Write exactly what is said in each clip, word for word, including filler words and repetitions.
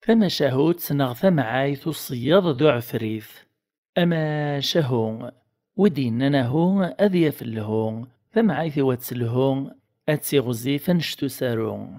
Tamacahut neɣ tamɛayt uṣeyyaḍ d uɛefrit. Amacahu, wi d-yennan ahu ad yaf lhu, tamɛayt-iw ad telhu, ad tiɣzif annect usaru.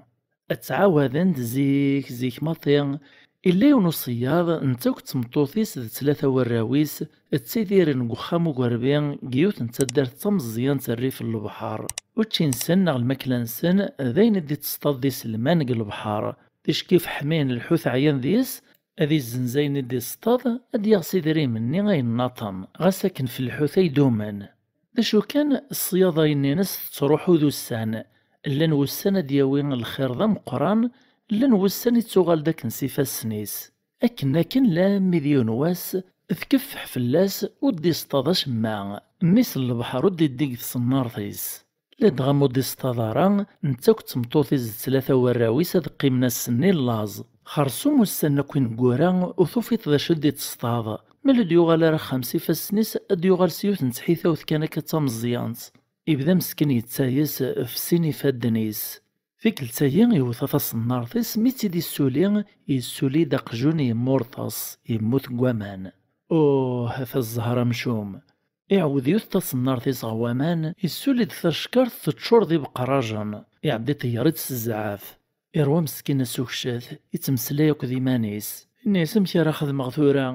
Ad ttɛawaden-d zik, zik maḍi, illa yiwen uṣeyyaḍ, netta akked tmeṭṭut-is d tlata warraw-is, ttidiren deg uxxam ugerbi deg yiwet n taddart d tameẓẓyant rrif n lebḥer. Učči-nsen neɣ lmakla-nsen d ayen i d-itteṣṭaḍ d iselman deg lebḥer. Ticki feḥmin, lḥut ɛyan deg-s, ad izzenz ayen i d-iṣṭaḍ, ad d-yaɣ s idrimen-nni ayen nniḍen, ɣas akken f lḥut ay dumen. D acu kan, ṣṣyada-nni-ines tettruḥu d ussan. Llan wussan ad d-yawi lxir d ameqqran, llan wussan ittuɣal-d akken s ifassen-is. Akken akken lammi d yiwen wass, tkeffeḥ fell-as, ur d-iṣṭaḍ acemma. Mmi-s n lebḥer ur d-iddig tṣennart-is. Ladɣa ma ur d-iṣṭaḍ ara, netta akked tmeṭṭut-is d tlata warraw-is ad qqimen ass-nni n laẓ. Xersum ussan akk ineggura, ur tufiḍ d acu d-itteṣṭaḍ. Ma ur d-yuɣal ara axxam s ifassen-is, ad d-yuɣal s yiwet n tḥitawt kan akka d tameẓẓyant. Ibda meskin yettayes f sin ifadden-is. Tikkelt-agi iwta taṣennart-is, mi tt-id-issuli, yessuli-d aqjun yemmurṭes, yemmut deg waman. Uh, a ta zzher amcum! Iɛawed yut taṣennart-is ɣer waman, issuli-d tacekkart teččur d ibeqrajen, iɛeddi iṭeyyer-itt s zzɛaf. Irwa meskin asukcet, ittmeslay akked iman-is. Inna-yas: "Amek ara xedmeɣ tura?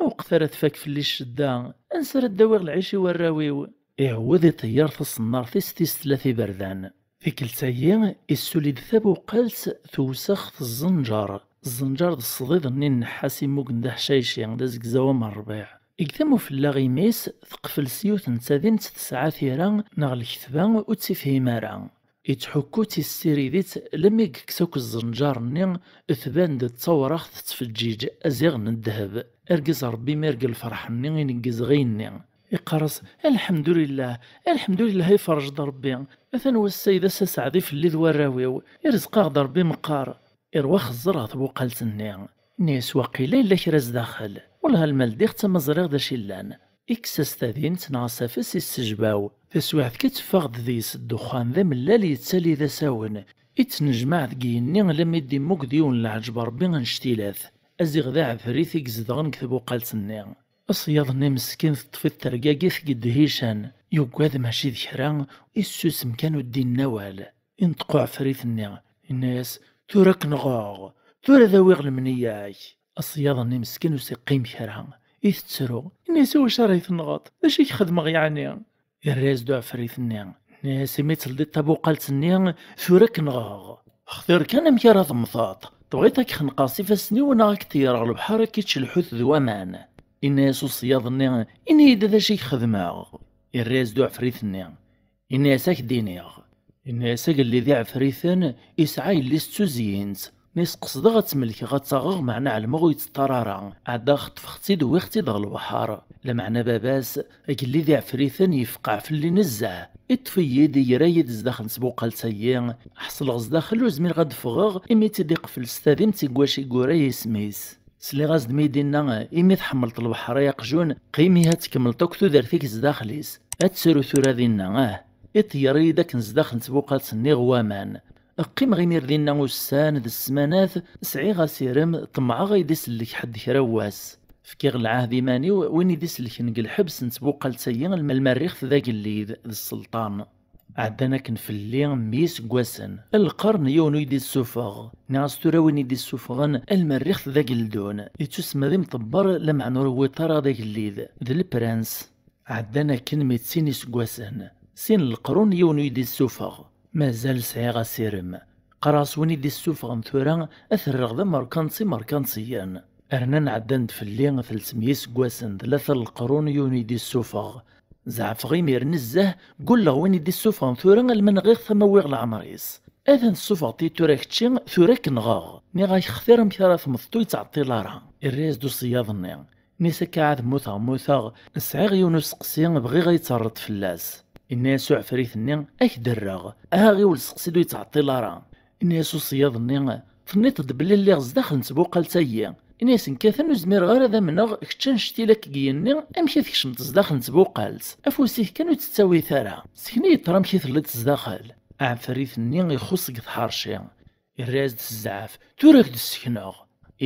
Awqet ara tfak fell-i ccedda, ansi ara d-awiɣ lɛic i warraw-iw?" Iɛawed iṭeyyer taṣennart-is tis tlata iberdan. Tikkelt-agi, issuli-d tabuqalt tewsex tezzenǧer. Zzenǧer d ṣṣdid-nni n nnḥas immugen d aḥcayci, d azegzaw am rrbiɛ. Deg tama ufella imi-s, teqfel s yiwet n tadimt tesɛa tira neɣ lketba ur tt-ifhim ara. Ittḥukku-tt, issirid-itt, lammi yekkes akk zzenǧer-nni, tban-d d tawraɣt tettfeǧǧiǧ, aziɣ n ddheb. Argaz Ṛebbi mi yergel lferḥ-nni, ineggez ɣi-nni. Iqqar-as: "Alḥemdulillah, alḥemdulillah, iferrej-d Ṛebbi. Atan wass-a d ass aseɛdi fell-i d warraw-iw. Irzeq-aɣ-d Ṛebbi meqqar." Irwa xeẓẓer ɣer tbuqalt-nni. Inna-yas: "Waqila yella kra zdaxel. Wellah alma ldiɣ-tt ama ẓriɣ d acu illan." Ikkes-as tadimt neɣ asafes issejbaw. Taswiɛt kan teffeɣ-d deg-s ddexxan d amellal yettali d asawen. Ittnejmaɛ deg yigenni lammi d-immug d yiwen n lɛeǧb Ṛebbi annect-ilat. Aziɣ d aɛefrit i izedɣen deg tbuqalt-nni. Aṣeyyaḍ-nni meskin teṭṭef-it tergagit deg ddhican. Yugad mačči d kra, issusem kan ur d-inni awal. Inṭeq uɛefrit-nni, inna-yas: "Tura ad k-nɣeɣ, tura ad awiɣ lemneyya-k." Aṣeyyaḍ-nni meskin ur s-iqqim kra, itettru. Inna-yas: "I wacu ara yi-tenɣeḍ? D acu i k-xedmeɣ yeɛni?" Irra-yas-d uɛefrit-nni, inna-yas: "Imi teldiḍ tabuqalt-nni, tura ad k-nɣeɣ. Xtir kan amek ara temmteḍ. Tebɣiḍ ad k-xenqeɣ s ifassen-iw neɣ ad k-ṭeyyreɣ lebḥer, ad k-ičč lḥut d waman?" Inna-yas uṣeyyaḍ-nni: "Ini-yi-d d acu i k-xedmeɣ." Irra-yas-d uɛefrit-nni, inna-yas: "Ad k-d-iniɣ." Inna-yas: "Agellid iɛefriten isɛa yelli-s d tuzyint. Mi s-qesdeɣ ad tt-melkeɣ ad tt-aɣeɣ, meɛna ɛelmeɣ ur yetteṭṭar ara. Ɛeddaɣ xeṭṭfeɣ-tt-id, wwiɣ-tt-id ɣer lebḥer. Lameɛna baba-s, agellid iɛefriten, yefqeɛ fell-i nezzeh. Iṭṭef-iyi-d, yegra-yi-d zdaxel n tbuqalt-agi. Ḥeṣleɣ zdaxel, ur zmireɣ ad d-ffɣeɣ, imi tt-id-iqfel s tadimt i gwac i yura yisem-is. Sliɣ-as-d mi yi-d-inna: 'Imi tḥemmleḍ lebḥer ay aqjun, qqim ihi ad tkemmleḍ akk tudert-ik zdaxel-is. Ad tru tura dinna, ah.' Iṭeyyer-iyi-d akken zdaxel n tbuqalt-nni ɣer waman. Qqimeɣ imir dinna ussan d ssmanat, sɛiɣ asirem, ṭemɛeɣ ad yi-d-isellek ḥedd kra n wass. Fkiɣ lɛahd iman-iw, win i d-isellken deg lḥebs n tbuqalt-agi alma rriɣ-t d agellid, d sselṭan. Ɛeddan akken fell-i meyya iseggasen. Lqern yiwen ur yi-d-issufeɣ. Nniɣ-as tura win i d-issufɣen alma rriɣ-t d ageldun. Yettusemma d imṭebber, lameɛna ur yewwiḍ ara d agellid, d leprans. Ɛeddan akken meyya iseggasen. Sin leqrun yiwen ur yi-d-issufeɣ. Mazal sɛiɣ asirem. Qqareɣ-as win i d-issufɣen tura ad t-rreɣ d amerkanti imerkantiyen. Rnan ɛeddan-d fell-i telt meyya iseggasen, tlata leqrun yiwen i d-issufeɣ. Zeɛfeɣ imir nezzeh, ggulleɣ win i d-issufɣen tura alma nɣiɣ-t ama wwiɣ leɛmer-is. Atan tessufɣeḍ-iyi tura kečči, tura ad k-nɣeɣ. Nniɣ-ak xtir amek ara temmteḍ ur yettɛeṭṭil ara. Irra-yas-d uṣeyyaḍ-nni. Nni-as akka ɛad mmuteɣ mmuteɣ, sɛiɣ yiwen useqsi bɣiɣ ad yi-d-terreḍ fell-as. Inna-yas uɛefrit-nni: "Ad k-d-rreɣ, aha ɣiwel seqsi-d ur yettɛeṭṭil ara." Inna-yas uṣeyyaḍ-nni: "Tenniḍ-d belli lliɣ zdaxel n tbuqalt-agi, Ini-as: "Nekk atan ur zmireɣ ara ad amneɣ, kečč annect-ila deg yigenni, amek i tkecmeḍ zdaxel n tbuqalt? Afus-ik kan ur tt-ttawit ara. Sken-iyi-d ṭṭra amek i telliḍ zdaxel." Aɛefrit-nni ixuṣ deg tḥerci. Irra-yas-d s zzɛaf: "Tura ad k-d-ssekneɣ."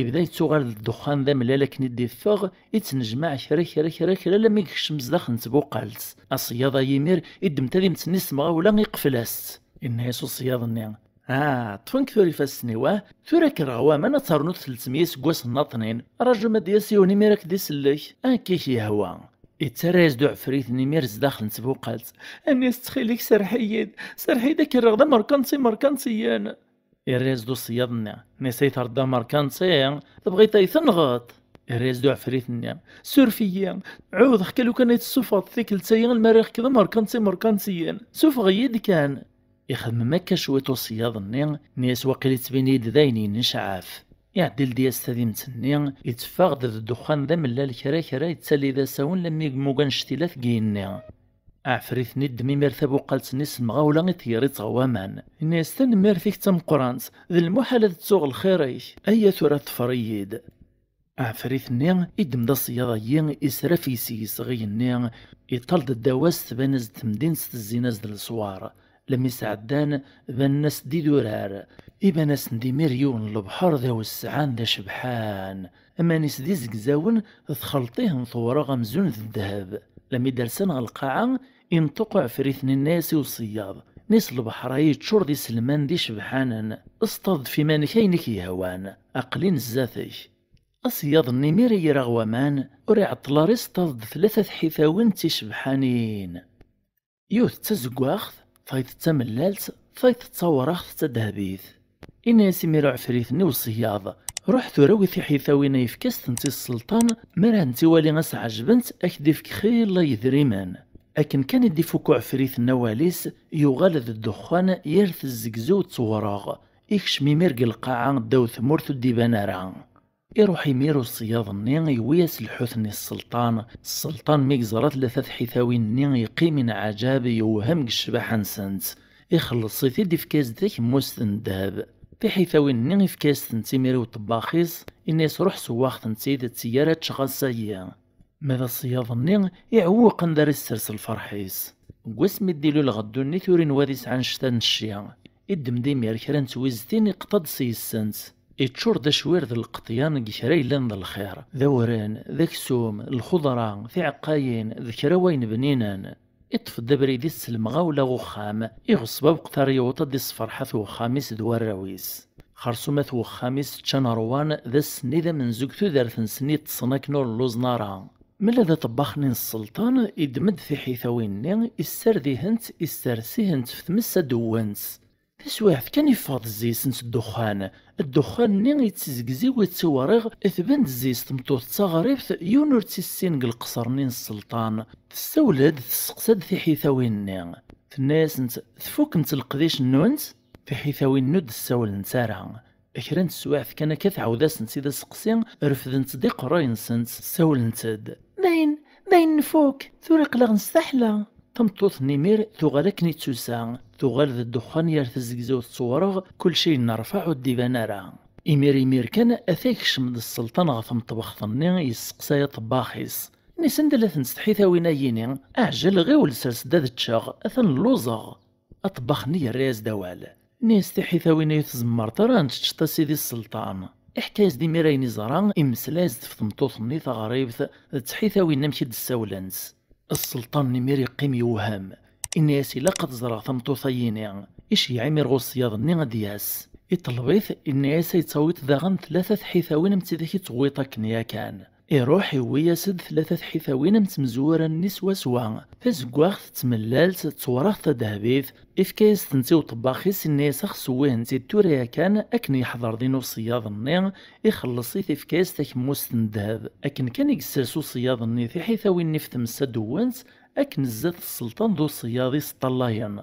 Ibda yettuɣal d ddexxan d amellal akken i d-iffeɣ, ittnejmaɛ kra, kra, kra, kra, alammi yekcem zdaxel n tbuqalt. Aṣeyyaḍ-a yimir iddem tadimt-nni s temɣawla, iqfel-as-tt. Inna-yas uṣeyyaḍ-nni: "Ah, ṭṭfen-k tura ifassen-iw, ah? Tura ad k-rreɣ waman ad ternuḍ telt meyya iseggasen nnaṭnin. Raju ma d-yas yiwen imir ad k-d-isellek, akka i k-yehwa." Ittarra-yas-d uɛefrit-nni imir zdaxel n tbuqalt: "Anis, ttxil-k, serreḥ-iyi-d, serreḥ-iyi-d, ad k-rreɣ d amerkanti, merkantiyen." Irra-yas-d uṣeyyaḍ-nni: "Nisa, i terreḍ d amerkanti, tebɣiḍ ad yi-tenɣeḍ?" Irra-yas-d uɛefrit-nni: "Suref-iyi, ɛuhdeɣ-k a lukan ay tessufɣeḍ tikkelt-agi alma rriɣ-k d amerkanti, merkantiyen. Sufeɣ-iyi-d kan." Ixemmem akka cwiṭ uṣeyyaḍ-nni, nni-as: "Waqil ittbin-iyi-d d ayen yennecɛaf." Iɛeddi-d yas tadimt-nni, itteffeɣ-d d ddexxan d amellal kra kra, yettali d asawen lammi yemmug annect-ila deg yigenni. Aɛefrit-nni iddem imir tabuqalt-nni s lemɣawla, iṭeyyer-itt ɣer waman. Inna-yas: "Tanemmirt-ik d tameqqrant, d lmuḥal ad ttuɣ lxir-ik. Aya tura ḍfer-iyi-d." Aɛefrit-nni iddem-d aṣeyyaḍ-agi, israf-it seg-s ɣer yigenni, iṭall-d ddaw-as, tban-as-d temdint, tezzin-as-d leswar. Lammi sɛeddan, banen-as-d idurar. Iban-asen-d imir yiwen n lebḥer d awessɛan d acebḥan. Aman-is d izegzawen, txelṭ-ihen tewreɣ amzun d ddheb. Lammi d-rsan ɣer lqaɛa, inṭeq uɛefrit-nni, inna-yas i uṣeyyaḍ: "Nis, lebḥer-a yeččur d iselman d icebḥanen. Sṭaḍ-d f iman-ik ayen i k-yehwan. Aql-in zdat-k." Aṣeyyaḍ-nni imir i iraɣ waman, ur iɛeṭṭel ara, isṭaḍ-d tlata tḥitawin d ticebḥanin. Yiwet d tazeggaɣt, tayeḍ d tamellalt, tayeḍ d tawraɣt d tadehbit. Inna-yas imir uɛefrit-nni i uṣeyyaḍ: "Ruḥ tura awi tiḥitawin-a, efk-as-tent i sselṭan, mi ara hent-iwali ad s-ɛejbent, ad k-d-ifk xilla yedrimen." Akken kan i d-ifuk uɛefrit-nni awal-is, yuɣal d ddexxan yir tezzegzew d tewreɣ. Ikcem imir deg lqaɛa, ddaw tmurt ur d-iban ara. Iruḥ imir uṣeyyaḍ-nni, yewwi-yas lḥut-nni i sselṭan. Sselṭan mi yeẓra tlata tḥitawin-nni, yeqqim inɛaǧab, yewhem deg ccbaḥa-nsent. Ixelleṣ-it-id, ifka-yas-d takemmust n ddheb. Tiḥitawin-nni ifka-yas-tent imir i uṭebbax-is, inna-yas: "Ruḥ seww-aɣ-tent-id, d tiyya ara ččeɣ ass-agi." Ma d aṣeyyaḍ-nni, iɛewweq anda ara issers lferḥ-is. Deg wasmi d-ilul ɣer ddunit ur inwa ad isɛu annect-a n cci. Iddem-d imir kra n twiztin, iqeṭṭa-d s yis-sent. Iččur d acwir d lqeṭyan deg kra yellan d lxir, d awren, d aksum, lxeḍra, tiɛeqqayin, d kra wayen bninen. Iṭṭef-d abrid-is s lemɣawla ɣer uxxam, iɣeṣṣeb aweqt ara yewweḍ ad d-isferḥ at wexxam-is d warraw-is. Xersum at wexxam-is ččan ṛwan, d ass-nni d amenzug, tudert-nsen i ṭṭsen akken ur lluẓen ara. Mella d aṭebbax-nni n sselṭan, iddem-d tiḥitawin-nni, issared-ihent, issers-ihent f tmes ad d-wwent. Taswiɛt kan, iffeɣ-d zzi-sent ddexxan. Ddexxan-nni ittizegziw, ittiwriɣ, tban-d zzi-s tmeṭṭut d taɣribt, yiwen ur tt-issin deg lqeṣr-nni n sselṭan. Tessawel-d, tesseqsa-d tiḥitawin-nni. Tenna-yasent: "Tfukemt leqdic-nwent?" Tiḥitawin-nni ur d-ssawlent ara. Kra n teswiɛt kan akka, tɛawed-asent-id aseqsi, refdent-d iqerray-nsent, ssawlent-d: "Dayen, dayen nfuk, tura aql-aɣ nestaḥla." Tameṭṭut-nni imir tuɣal akken i d-tusa, tuɣal d ddexxan yir tezzegzewt d tewreɣ, kulci yennerfaɛ ur d-iban ara. Imir imir kan, ata yekcem-d sselṭan ɣer tmeṭbext-nni, yesseqsay aṭebbax-is: "Nni-s anda la tent tḥitawin-ayini? Aɛjel, ɣiwel sers-d ad ččeɣ, atan lluẓeɣ." Aṭebbax-nni yerra-yas-d awal. Nni-as: "Tiḥitawin-a ur tzemmreḍ ara ad n-teččeḍ a sidi sselṭan." Iḥka-yas-d imir ayen iẓra, imeslay-as-d ɣef tmeṭṭut-nni taɣribt d tḥitawin amek i d-ssawlent. Sselṭan imir iqqim yewhem. Inna-yas: "Ilaq ad ẓreɣ tameṭṭut-ayini." Iceyyeɛ imir ɣer uṣeyyaḍ-nni ad d-yas. Iṭleb-it, inna-yas: "Ay tawiḍ daɣen tlata tḥitawin am tidak i tewwiḍ akken yakan." Iruḥ, iwwi-yas-d tlata tḥitawin am tmezwura-nni swaswa, tazeggaɣt, d tmellalt, d tewraɣt tadehbit. Ifka-yas-tent i uṭebbax-is, inna-yas: "Ax, sewwi-hent-id tura yakan." Akken yeḥḍer din uṣeyyaḍ-nni, ixelleṣ-it, ifka-yas takemmust n ddheb. Akken kan i yessers uṣeyyaḍ-nni tiḥitawin-nni f tmes ad d-wwent, akken zdat sselṭan d uṣeyyaḍ i s-ṭṭalayen.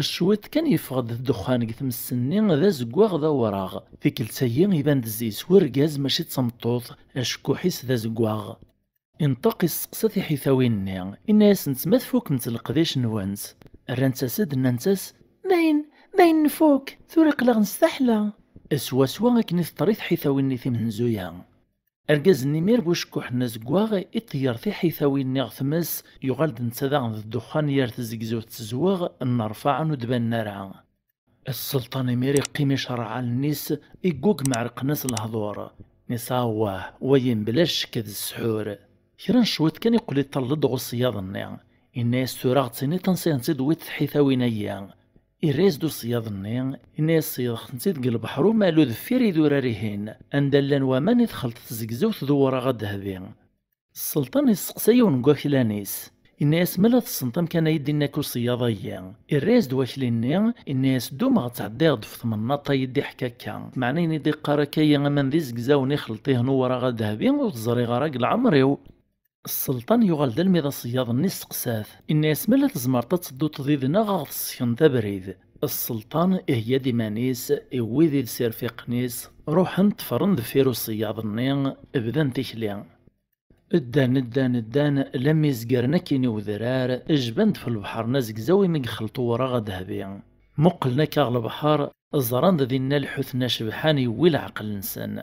Cwiṭ kan yeffeɣ-d ddexxan deg tmes-nni d azeggaɣ d awraɣ. Tikkelt-agi iban-d zzi-s wergaz mačči d tameṭṭut, acekkuḥ-is d azeggaɣ. Inṭeq isteqsa tiḥitawin-nni, inna-yasent: "Ma tfukemt leqdic-nwent?" Rrant-as-d, nnant-as: "Dayen, dayen nfuk, tura aql-aɣ nestaḥla." Swaswa akken i teḍra i tḥitawin-nni timenzuya. Argaz-nni imir bu cekkuḥ n azeggaɣ iṭeyyer tiḥitawin-nni ɣer tmes, yuɣal-d netta daɣen d ddexxan yar tizegzewt d tezweɣ n rrfaɛa ur d-banen ara. Sselṭan imir iqqim icerreɛ allen-is, iggug meɛreqen-as lehdur. Nisa awah, wayi mebla ccek d ssḥur. Kra n cwiṭ kan iqqel iṭall-d ɣer uṣeyyaḍ-nni. Inna-yas tura ɣ-ttiniḍ ansi tent-id-tewwiḍ tḥitawin-ayi. Irra-yas-d uṣeyyaḍ-nni, inna-yas ṣeyydeɣ-tent-id deg lebḥer umalu deffir idurar-ihin, anda llan waman i txelṭ tzegzewt d uwraɣ adehbi. Sselṭan yesteqsa yiwen n waklan-is. Inna-yas ma la tessneḍ amkan ay d-inna-k uṣeyyaḍ-ayi. Irra-yas-d wakli-nni, inna-yas ddumeɣ ttɛeddayeɣ-d ɣef tmennaḍt ay d-iḥka akka, meɛna ayen i d-iqqar akka-yi aman d izegzawen ixelṭ-ihen uwraɣ adehbi ur t-ẓriɣ ara deg leɛmer-iw. Sselṭan yuɣal d almi d aṣeyyaḍ-nni isteqsa-t, inna-yas ma la tzemreḍ ad tedduḍ did-neɣ a ɣ-tessekneḍ abrid. Sselṭan iheyya-d iman-is, iwwi-d irfiqen-is, ruḥen ṭṭfren deffir uṣeyyaḍ-nni, bdan tikli. Ddan, ddan, ddan, lammi zegren akkin i udrar, jban-d f lebḥer n azegzaw imi ixelṭ uwraɣ adehbi. Muqlen akka ɣer lebḥer, ẓran-d dinna lḥut-nni acebḥan yewwi leɛqel-nsen.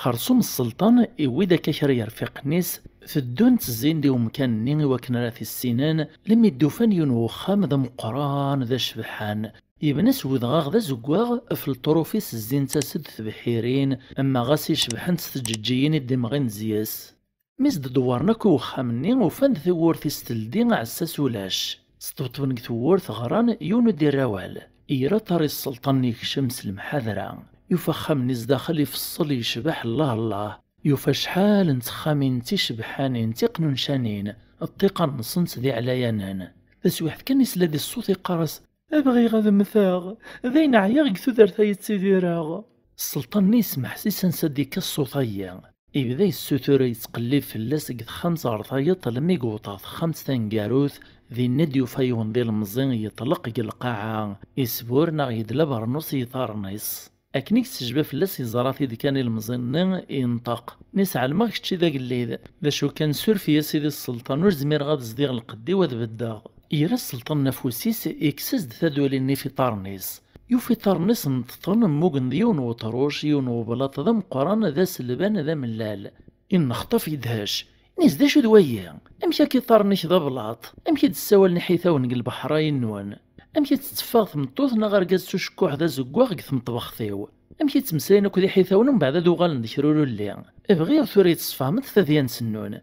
Xersum sselṭan iwwi-d akka kra yerfiqen-is, teddun ttezzin-d i umkan-nni i wakken ara t-issinen, lammi d-ufan yiwen n uxxam d ameqqran d acebḥan. Yebna s wedɣaɣ d azeggaɣ, f leṭruf-is zzint-as-d tebḥirin, ama ɣas i cebḥent tjeǧǧigin i d-imɣin zzis. Mi s-d-dewwren akk i wexxam-nni, ufan-d tawwurt-is teldi, aɛessas ulac. Sṭebṭben deg tewwurt, ɣran, yiwen ur d-irri awal. Ira ṭari sselṭan yekcem s lemḥadra. Yufa axxam-nni zdaxel ifeṣṣel yecbeḥ llah llah. Yufa acḥal n texxamin d ticebḥanin d tiqnuncanin, ṭṭiqan-nsent d iɛlayanen. Taswiḥt kan isla-d i ṣṣut iqqar-as: "A bɣiɣ ad mmteɣ, d ayen ɛyiɣ deg tudert ay ttidireɣ." Sselṭan-nni yesmeḥsis ansa d-ikka ṣṣut-ayi. Ibda yessutur, yettqellib fell-as seg texxamt ɣer tayeḍ, almi yewweḍ ɣer texxamt taneggarut, dinna d-yufa yiwen d ilemẓi yeṭleq deg lqaɛa, isburr neɣ yedla abernus i yiḍarren-is. Akken i yessejba fell-as, yeẓra-t-id kan ilemẓi-nni, yenṭeq. Nni-s: "Ɛelmeɣ kečči d agellid. D acu kan, suref-iyi a sidi sselṭan, ur zmireɣ ad zdiɣ lqedd-iw ad beddeɣ." Yerra sselṭan afus-is, ikkes-as-d taduli-nni f iṭarren-is. Yufa iṭarren-is neṭṭḍen, mmugen d yiwen n weṭruc, yiwen n weblaṭ d ameqqran, d aselban, d amellal. Innexṭaf yedhec. Nni-s: "D acu d wayi? Amek akka iṭarren-ik d ablaṭ? Amek i d-ssawalen iḥitawen deg lebḥer-ayi-nwen? Amek i d-tetteffeɣ tmeṭṭut neɣ argaz s ucekkuḥ d azeggaɣ deg tmeṭbext-iw? Amek i ttmeslayen akked iḥitawen mbeɛd ad uɣalen d kra ur ulli? Bɣiɣ tura i tesfehmeḍ tadyant-nnun."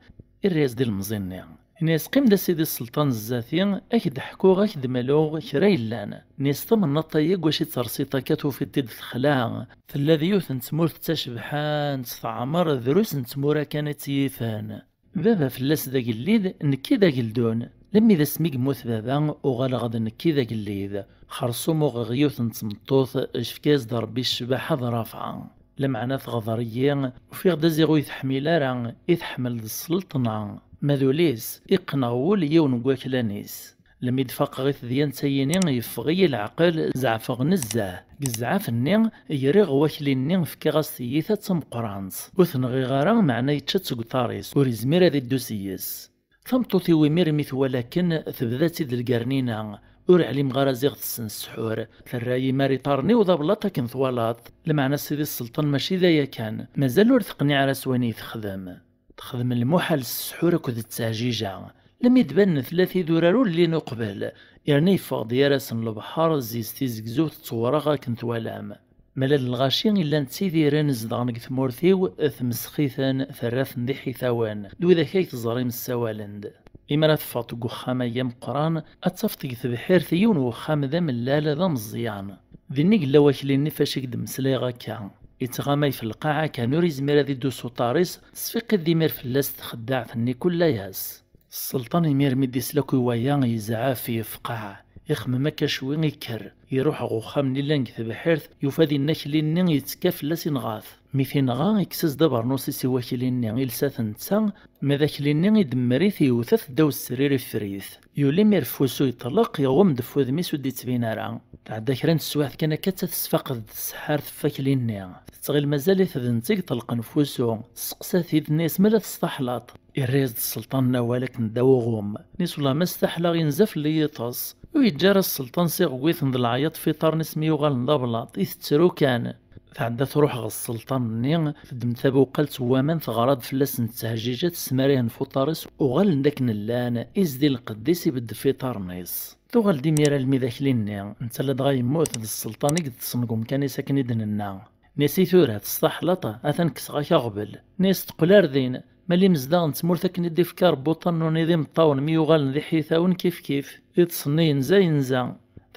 Irra-yas-d ilemẓi-nni. Inna-yas: "Qqim-d a sidi sselṭan zdat-i, ad k-d-ḥkuɣ, ad k-d-mluɣ kra yellan." Nni-s: "Tamennaḍt-ayi deg wacu i tersiḍ akka tufiḍ-t-id texla. Tella d yiwet n tmurt d tacebḥant, teɛmer, drus n tmura kan i tt-yifen. Baba fell-as d agellid, nekki d ageldun. Lammi d asmi yemmut baba, uɣaleɣ d nekki d agellid. Xersum uɣeɣ yiwet n tmeṭṭut, yefka-yas-d Rebbi ccbaḥa d rrafɛa. Lameɛna teɣder-iyi, ufiɣ-d aziɣ ur yi-teḥmil ara, i teḥmel d sselṭna. Ma d ul-is, iqqen ɣer wul yiwen n waklan-is. Lammi d-faqeɣ i tedyant-ayini, yeffeɣ-iyi leɛqel, zeɛfeɣ nezzeh. Deg zzɛaf-nni, griɣ wakli-nni, fkiɣ-as tiyita d tameqqrant. Ur t-nɣiɣ ara, meɛna yečča-tt deg uṭar-is, ur izmir ad iddu seg-s. Tameṭṭut-iw imir mi twala akken, tebda-tt-id lgernina. Ur ɛlimeɣ ara ziɣ tessen ssḥur. Terra-yi mar iṭarren-iw d ablaṭ akken twalaḍ. Lameɛna sidi sselṭan mačči d aya kan. Mazal ur teqniɛ ara s wayen i texdem. Texdem lmuḥal s ssḥur akked tteɛjija. Lammi d-banen tlata idurar ur llin uqbel. Yerna yeffeɣ-d gar-asen lebḥer, zzizet izegzew tettewreɣ akken twalam. Mala d lɣaci i llan ttidiren zedɣen deg tmurt-iw, tmesx-iten, terra-ten d iḥitawen, d widak ay teẓrim ssawalen-d. Imi ara teffɣeḍ deg uxxam-agi ameqqran, ad tafeḍ deg tebḥirt yiwen n uxxam d amellal d ameẓyan. Din i yella wakli-nni fac i k-d-mmeslayeɣ akka. Yettɣamay f lqaɛa kan, ur yezmir ad iddu s uṭar-is, tesfiqid-d imir fell-as txeddaɛt-nni kul ass. Sselṭan imir mi d-isla akk i waya, yezɛef, yefqeɛ. Ixemmem akka cwi, ikker. Iruḥ ɣer uxxam-nni llan deg tebḥirt, yufa dinna akli-nni yettekka fell-as, inɣa-t. Mi t-inɣa, ikkes-as-d abernus-is i wakli-nni, ilsa-t netta, ma d akli-nni idemmer-it, yewwet-it ddaw srir, iffer-it. Yuli imir f wusu, yeṭleq, iɣumm-d f wudem-is, ur d-ittbin ara. Tɛedda kra n teswiɛt kan akka, atta tesfaqed-d tseḥḥart f wakli-nni. Tettɣil mazal-it d netta i iṭelqen f wusu. Testeqsa-t-id, tenna-yas: "Ma la testaḥlaḍ?" Irra-yas-d sselṭan n awal akken ddaw uɣum. Nni-s: "Wellah ma staḥlaɣ, inza fell-i yiṭes." Ur yeǧǧi ara sselṭan s iɣewwiten d leɛyaḍ f iṭarren-is mi yuɣalen d ablaṭ, itettru kan. Tɛedda truḥ ɣer sselṭan-nni, teddem tabuqalt n waman, teɣra-d fell-asen ttehjijat, tesmarihen f uṭar-is, uɣalen d akken llan, izdi lqedd-is, ibedd f iṭarren-is. Tuɣal-d imir almi d akli-nni, netta ladɣa yemmut, d sselṭan i yeṭṭsen deg umkan-is akken i d-nenna. Nni-as i tura, testaḥlaḍ, atan kkseɣ-ak aɣbel. Nni-as teqqel ar din, ma limezdaɣ n tmurt akken i d-ifka Rebbi uṭṭan n unidi imeṭṭawen mi yuɣalen d iḥitawen kifkif. Iṭsen-nni yenza yenza.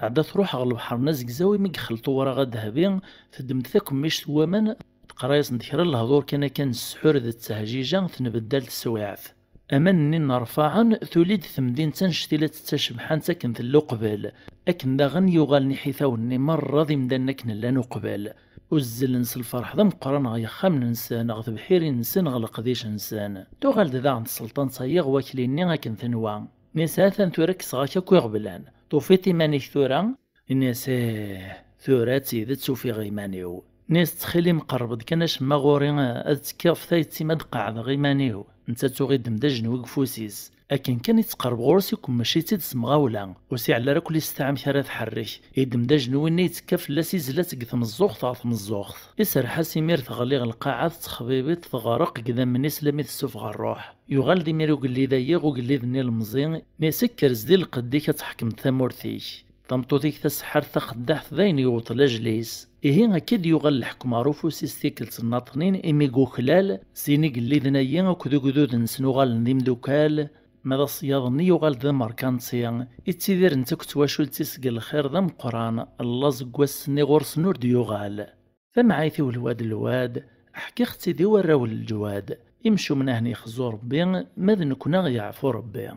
Tɛedda truḥ ɣer lebḥer n azegzaw imi yexleṭ uwraɣ adehbi, teddem-d takemmict n waman, teqra-yasen-d kra n lehdur kan akka n ssḥur d ttehjija, tenbeddal teswiɛt. Aman-nni nnerfaɛen, tuli-d temdint annect-ila d tacebḥant akken tella uqbel, akken daɣen yuɣalen iḥitawen-nni merra d imdanen akken llan uqbel. Uzzlen s lferḥ d ameqqran ɣer yexxamen-nsen, ɣer tebḥirin-nsen, ɣer leqdic-nsen. Tuɣal-d daɣen tselṭant-agi ɣer wakli-nni akken tenwa. Nni-as, ha-t-an tura kkseɣ-ak akk iɣeblan. Tufiḍ iman-ik tura? Nni-as, ih, tura d tidet ufiɣ iman-iw. Nni-as, ttxil-m qerreb-d kan acemma ɣur-i, ad ttekkiɣ ɣef tayet-im ad qeɛdeɣ iman-iw. Netta tuɣ iddem-d ajenwi deg ufus-is. Akken kan i tettqerreb ɣur-s ikemmec-itt-id s temɣawla. Ur s-iɛelli ara akk listeɛ amek ara tḥerrek. Iddem-d ajenwi-nni yettekka fell-as, izla-tt deg tmeẓẓuɣt ɣer tmeẓẓuɣt. Iserreḥ-as imir teɣli ɣer lqaɛa, tettexbibiṭ, teɣreq deg idammen-is llami tessufeɣ ṛṛuḥ. Yuɣal-d imir ugellid-agi ɣer ugellid-nni ilemẓi, nni-as, kker zdi lqedd-ik ad tḥekmeḍ tamurt-ik. Tameṭṭut-ik taseḥḥart taxeddaɛt d ayen yewweḍ lajel-is. Ihi akka i d-yuɣal leḥkem ɣer ufus-is tikkelt nnaṭnin imi deg uklal, sin igelliden-agi akked ugdud-nsen uɣalen d imdukal, ma d aṣeyyaḍ-nni yuɣal d amerkanti, ittidiren-tt akked twacult-is deg lxir d ameqqran, llaẓ n wass-nni ɣur-sen ur d-yuɣal. Tamɛayt-iw lwad lwad, ḥkiɣ-tt-id i warraw n leǧwad, imcumen ahen yexzu Rebbi, ma d nekkni aɣ-yeɛfu Rebbi.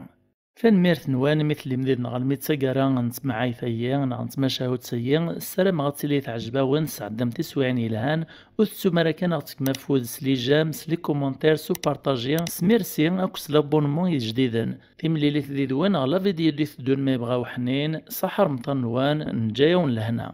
Tanemmirt-nwen mi tellim did-neɣ almi d taggara n temɛayt-agi neɣ n tmacahut-agi. Ssarameɣ ad tili teɛjeb-awen, tesɛeddam tiswiɛin yelhan. Ur tettum ara kan ad aɣ-tefkem afud s les j'aime, s les commentaires, s upartaji, s merci akked s l'abonnement ijdiden. Timlilit did-wen ɣer la vidéo d-iteddun ma yebɣa uḥnin. Ṣaḥa remḍan-nwen, neǧǧa-yawen lehna.